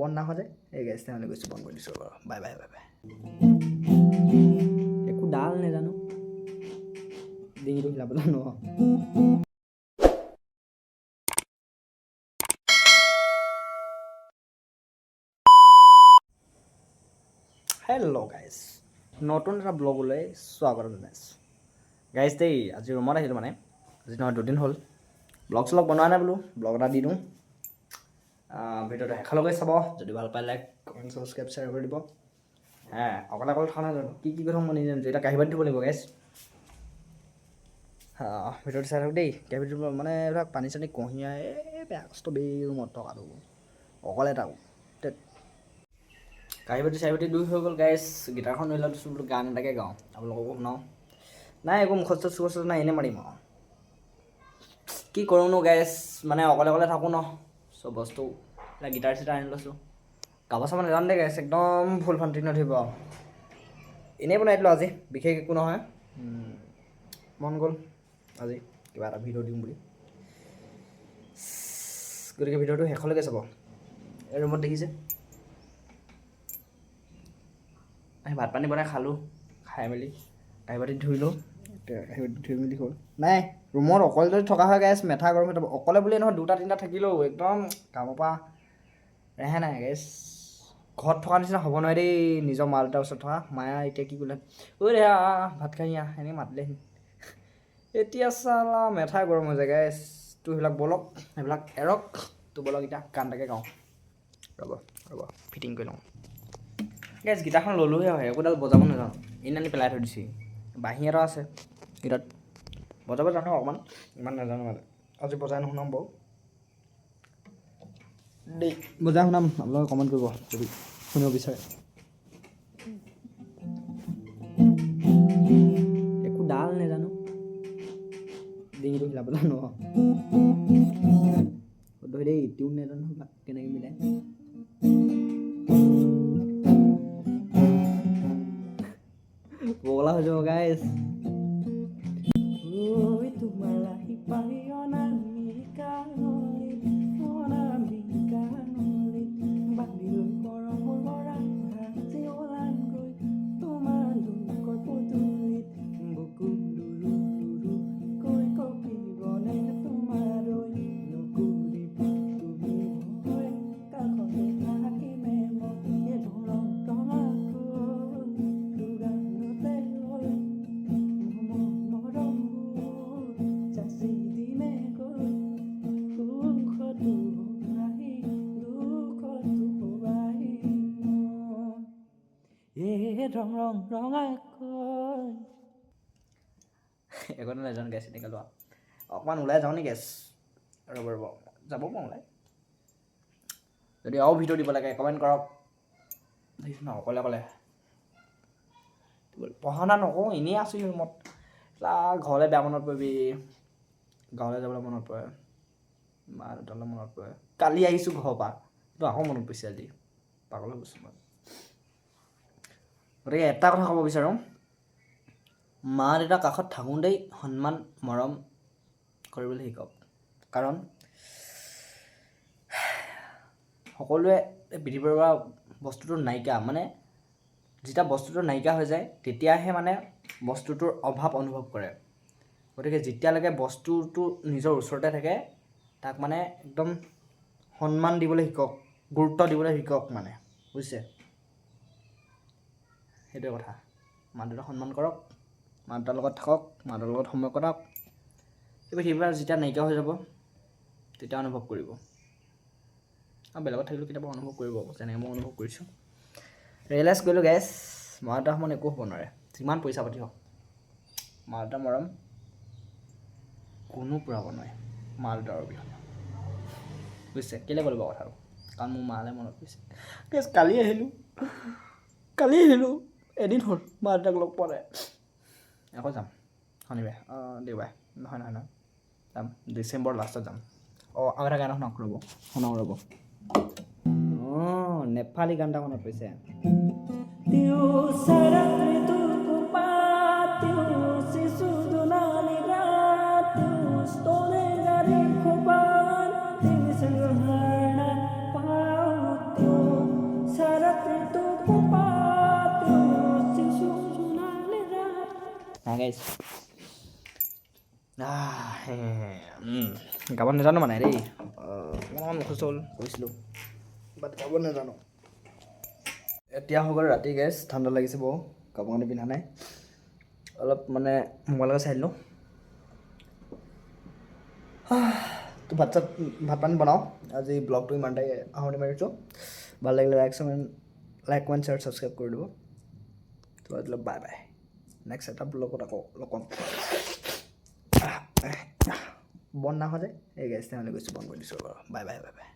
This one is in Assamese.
বন্ধ নাই হোৱা যে। এই গাইছ, তেনেহ'লে গৈছোঁ, বন্ধ কৰি দিছোঁ বাৰু। Bye bye bye bye. একো ডাল নেজানো, ডিঙিটো হিলাব জানো আৰু। হেল্ল' গাইজ, নতুন এটা ব্লগলৈ স্বাগতম জনাইছোঁ গাইজ দেই। আজি ৰুমত আহিলোঁ, মানে আজি নহয়, দুদিন হ'ল ব্লগ চলগ বনোৱা নাই। বোলো ব্লগ এটা দি দিওঁ। ভিডিঅ'টো শেষলৈকে চাব, যদি ভাল পায় লাইক, কমেণ্ট, ছাবস্ক্ৰাইব, শ্বেয়াৰ কৰি দিব। হে, অকলে অকলে থকা নাই জানো, কি কি কথা মই নিজে জানিছোঁ। এতিয়া কাঁহী বাতি ধুব লাগিব গাইজ। ভিডিঅ'টো চাই থাকক দেই। কাঁহী বাতি ধুব মানে এইবিলাক পানী চানী কঢ়িয়াই, এই বেয়া কষ্ট বে ৰুমত থকাটো অকলে তাকো। কাঁহী বাতি চাহি বাতি ধুই হৈ গ'ল গাইজ। গীটাৰখন লৈ লৈছোঁ, বোলো গান এটাকে গাওঁ, আপোনালোককো শুনাওঁ। নাই, একো মুখস্থ চুখস্থ নাই, এনেই মাৰিম আৰু। কি কৰোঁনো গাইজ, মানে অকলে অকলে থাকোঁ ন, চব বস্তু। এতিয়া গীটাৰ চিটাৰ আনি লৈছোঁ, গাব চাব নাজানো দেই গাইজ, একদম ভুল ভ্ৰান্তি নধৰিব আৰু। এনেই বনাই দিলোঁ আজি, বিশেষ একো নহয়। মন গ'ল আজি কিবা এটা ভিডিঅ' দিওঁ বুলি। গতিকে ভিডিঅ'টো শেষলৈকে চাব। এই ৰুমত দেখিছে, আহি ভাত পানী বনাই খালোঁ, খাই মেলি কাঁহী বাতি ধুইলোঁ। এতিয়া কাঁহী বাতি ধুই মেলি হ'ল। নাই, ৰুমত অকলে যদি থকা হয় গাইজ, মেথা গৰম হৈ যাব। অকলে বুলিয়ে নহয়, দুটা তিনিটা থাকিলেও একদম কামৰ পৰা ৰেহাই নাই গাইজ। ঘৰত থকা নিচিনা হ'ব নোৱাৰে দেই, নিজৰ মা দেউতাৰ ওচৰত থকা। মায়ে এতিয়া কি ক'লে, "ঐ দেহা, ভাত খাই আহ", এনেকৈ মাতিলেহি। এতিয়া চালা মেথা গৰম হৈ যায় গাইজ। তো সেইবিলাক বলক, সেইবিলাক এৰক। তো বলক, এতিয়া গান এটাকে গাওঁ। ৰ'ব ৰ'ব, ফিটিং কৰি লওঁ। গাইজ, গীটাৰখন ল'লোহে হয়, একোডাল বজাব নাজানো। এনেই আনি পেলাই থৈ দিছে। বাঁহী এটা আছে গীটাৰত, বজাব জানো অকণমান, ইমান নাজানো মানে। আজি বজাই নুশুনাম বাৰু দেই, বজাই শুনাম, আপোনালোকে কমেণ্ট কৰিব যদি শুনিব বিচাৰে। একো ডাল নেজানো, ডিঙিটো হিলাব জানো আৰু ধৰি দেই। টিউন নাজানো, সেইবিলাক কেনেকৈ মিলাই। পগলা হৈ যাব গাইজ। ঐ তোমাৰ আহি পাহি অনামিকা নলীত, অনামিকা নলীত বান্ধিলৈ কৰমৰ আজি ওলামগৈ তোমালোকৰ পদূলিত। বুকু দুৰু দুৰু কৈ কঁপিবনে তোমালৈ? নকৰিবা তুমি ভয়, কাষতে থাকিমে মই। এই ৰং ৰঙাকৈ দুগালতে লৈ মৰমবোৰ যাচি দিমে গৈ। সুখতো আহি, দুখতো আহি মই, এ ৰং ৰং ৰঙাকৈ। একো নাজানো গাইজ, এনেকৈ লোৱা। অকণমান ওলাই যাওঁ নেকি গাইজ? ৰ'ব ৰ'ব, যাব পাৰোঁ ওলাই। যদি আৰু ভিডিঅ' দিব লাগে, কমেণ্ট কৰক। দেখিছোঁ ন, অকলে অকলে পঢ়া শুনা নকৰোঁ, এনেই আছোঁ ৰুমত। ঘৰলৈ বেয়া মনত পৰিবি, গাঁৱলৈ যাবলৈ মনত পৰে, মা দেউতালৈ মনত পৰে। কালি আহিছোঁ ঘৰৰ পৰা, কিন্তু আকৌ মনত পৰিছে আজি, পাগল হৈ গৈছোঁ মই। গতিকে এটা কথা ক'ব বিচাৰোঁ, মা দেউতাৰ কাষত থাকোঁতেই সন্মান মৰম কৰিবলৈ শিকক। কাৰণ সকলোৱে এই পৃথিৱীৰ পৰা বস্তুটো নাইকিয়া, মানে যেতিয়া বস্তুটো নাইকিয়া হৈ যায়, তেতিয়াহে মানে বস্তুটোৰ অভাৱ অনুভৱ কৰে। গতিকে যেতিয়ালৈকে বস্তুটো নিজৰ ওচৰতে থাকে, তাক মানে একদম সন্মান দিবলৈ শিকক, গুৰুত্ব দিবলৈ শিকক মানে, বুজিছে? সেইটোৱে কথা। মা দেউতাক সন্মান কৰক, মা দেউতাৰ লগত থাকক, মা দেউতাৰ লগত সময় কটাওক। এই পৃথিৱীৰ পৰা যেতিয়া নাইকিয়া হৈ যাব, তেতিয়া অনুভৱ কৰিব। আৰু বেলেগত থাকিলেও কেতিয়াবা অনুভৱ কৰিব, যেনেকৈ মই অনুভৱ কৰিছোঁ, ৰিয়েলাইজ কৰিলোঁ গাইজ, মা দেউতাৰ সমান একো হ'ব নোৱাৰে। যিমান পইচা পাতি হওক, মা দেউতাৰ মৰম কোনো পূৰাব নোৱাৰে মা দেউতাৰ অবিহনে, বুজিছে? কেলৈ ক'লো বাৰু কথাটো? কাৰণ মোৰ মালৈ মনত পৰিছে গাইজ। কালি আহিলোঁ, কালি আহিলোঁ, এদিন হ'ল, মা দেউতাক লগ পোৱা নাই। আকৌ যাম শনিবাৰে, দেওবাৰে, নহয় নহয় নহয়, যাম ডিচেম্বৰ লাষ্টত যাম। অঁ, আৰু এটা গান শুনাওক, ৰ'ব, শুনাওঁ ৰ'ব। অঁ, নেপালী গান এটা মনত পৰিছে। त्यो शरद ऋतुको पात, त्यो शिशु दुनानी रात, त्यो स्तोले गरी खोपान, तिमीसँग हार्न पाऊ त्यो। নাই গাইছ। গাব নাজানো মানে দেই, অকণমান মুখস্থ হ'ল, কৈছিলোঁ, বাট গাব নাজানো। এতিয়া হৈ গ'ল ৰাতি গাইছ, ঠাণ্ডা লাগিছে বহু, কাপোৰ কানি পিন্ধা নাই। অলপ মানে মোবাইলকে চাই দিলোঁ। তো ভাত চাত, ভাত পানী বনাওঁ। আজি ব্লগটো ইমানতে সামৰণি মাৰিছোঁ। ভাল লাগিলে like, comment, share, subscribe কৰি দিব। তো আজিলৈ বাই বাই। নেক্সট এটা ব্লগত আকৌ লগ পাম। বন্ধ না যে এই গাইছ, তেনেহ'লে গৈছোঁ, বন্ধ কৰি দিছোঁ বাৰু। Bye bye, bye bye.